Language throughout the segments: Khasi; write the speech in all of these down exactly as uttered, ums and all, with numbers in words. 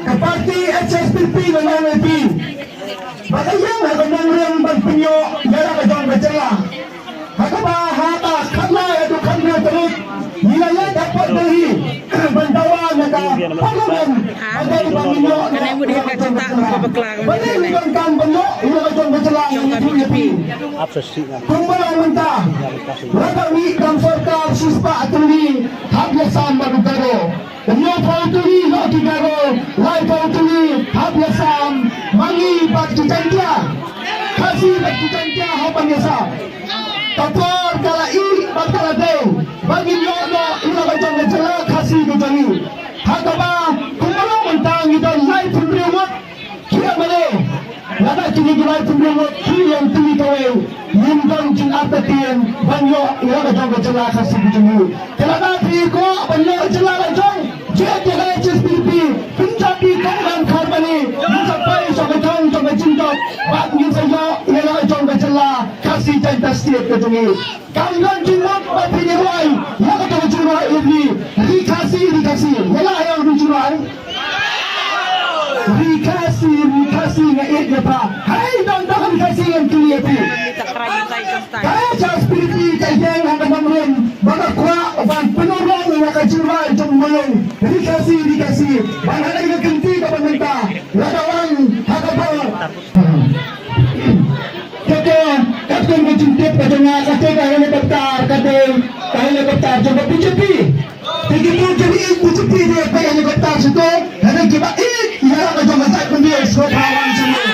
Ka party H S P P nga ong ïa phi ba ka ïeng ha ka nongrim ban pynïoh ïa la ka jong ka jylla. Ha kaba ha ka khatlai haduh khathynriew tarik ngi la leit hapoh Delhi ban dawa na ka parliament. Ha dei ba ngin ïoh ïa la ka jong ka jylla. Ba dei ngi donkam ban ïoh ïa la ka jong ka jylla. Ngi ïathuh ïa phi. Kumba long mynta la ka mih kam sorkar shispah tylli hap ïasam bad u Garo. Hynñiewphew tylli noh ki Garo, laiphew tylli hap ïasam ma ngi bad ki Jaiñtia. Khasi bad ki Jaiñtia hap ban ïasam. Ka por ka la ih bad ka la dei ba ngin ïoh noh ïa la ka jong ka jylla Khasi ka jong ngi. Ha kaba kumba long mynta ngi don laiphew hynriew ngut ki M L A. Lada kine ki laiphew hynriew ngut ki ïeng tylli kawei, ngim don jingartatien ban ïoh ïa la ka jong ka jylla Khasi ka jong ngi. Te lada phi kwah ban ïoh jylla la jong, jied ïa ka H S P P, pynjop ïa i Kong Ram Kharbani, ngin sa poi sha ka jong jong ka jingjop bad ngin sa ïoh ïa la ka jong ka jylla Khasi Jaiñtia State ka jong ngi. Kam don jingmut ba phin ïa rwai ïa ka jong ka jingrwai ïa phi, Ri Khasi, Ri Khasi. Ïa la ïa ka jingrwai. Ri Khasi, Ri Khasi nga ïeit ïa pha. Hei, don tang Ri Khasi ngan kylli ïa phi. Ka H S P P ka ïeng ha ka nongrim ba ka kwah ban pynurlong ïa ka jingrwai jong u Mawlung. Ri Khasi, Ri Khasi. Ban ha kane ka kynti kaba mynta la ka wan ha ka bor. Kata, katkum ka jingtip ka jong nga, kata ka helicopter, kata ka helicopter jong ka B J P. Te kito kiba ïeit B J P de peit helicopter shato, hynrei kiba ïeit ïa la ka jong ka jaitbynriew sngewbha wan sha ngi.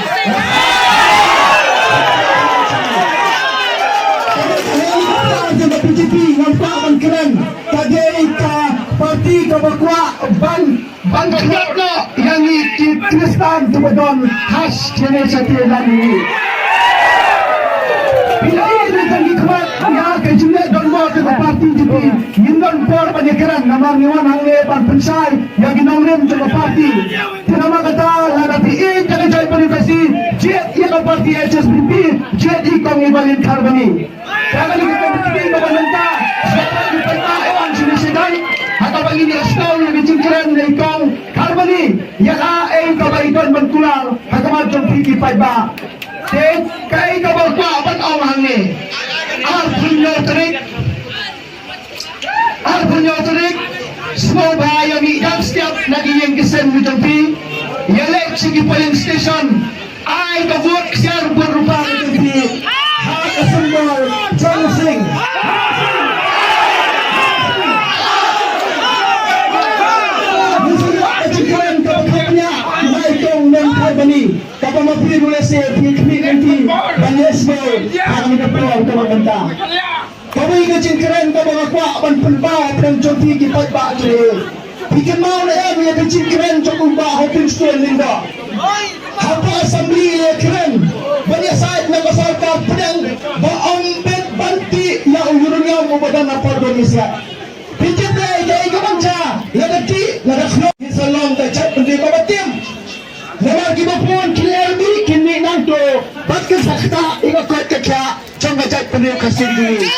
Kata ka helicopter jong ka B J P ngam kwah ban kren, ka dei ka party kaba kwah ban ban kynnoh noh ïa ngi ki Khristan kiba don ha shnong Shakti Lani. Phi la ïohi ruh tang ki khmat ïa ka jingleh donbor ka party G P. Ngim don por ban ïakren namar ngi wan hangne ban pynshai ïa ki nongrim jong ka party. Te namar kata lada phi ïeit ïa ka jaitbynriew Khasi, jied ïa ka party H S P P, jied ïa i Kong Evalin Kharbani. Ka kane ka kynti kaba mynta, sngewbha ïa ki paidbah ban shim ïa shadai. Ha kaba ngin ïa sdang ïa ka jingkren na i Kong Kharbani, ïa kaei kaba i don ban kular ha khmat jong phi ki paidbah. Te kaei kaba kwah ban ong hangne. Arphew hynñiew tarik, arphew hynñiew tarik, sngewbha ïa mih dang step na ki ïing ki sem ki jong phi. Ïaleit sha ki polling station. Ai ka vote ksiar vote rupa ka jong phi ha ka symbol jong u sing. Ngi sa ïoh ka jingkren kaba kham bniah na i Kong Nongkharbani, kaba ma phi ruh lehse phi khmih lynti ban leh sngewbha ha kane ka por kaba mynta. Kawei ka jingkren kaba nga kwah ban pynpaw hapdeng jong phi ki paidbah jong ngi. Phi kynmaw ne em ïa ka jingkren jong u Bah Hoping Stone Lyngdoh? Hapoh Assembly la kren ban ïasaid na ka sorkar pdeng ba ym bit ban tih ïa u uranium uba don hapoh Domiasiat. Phi tip ne em ïa ka ban jia ïa ka tih ïa ka khlong? Ngi sa long ka jaitbynriew kaba tim. Namar kiba bun ki leh ri ki mih nangto bad kin sa ktah ïa ka koit ka khiah jong ka jaitbynriew Khasi jong ngi.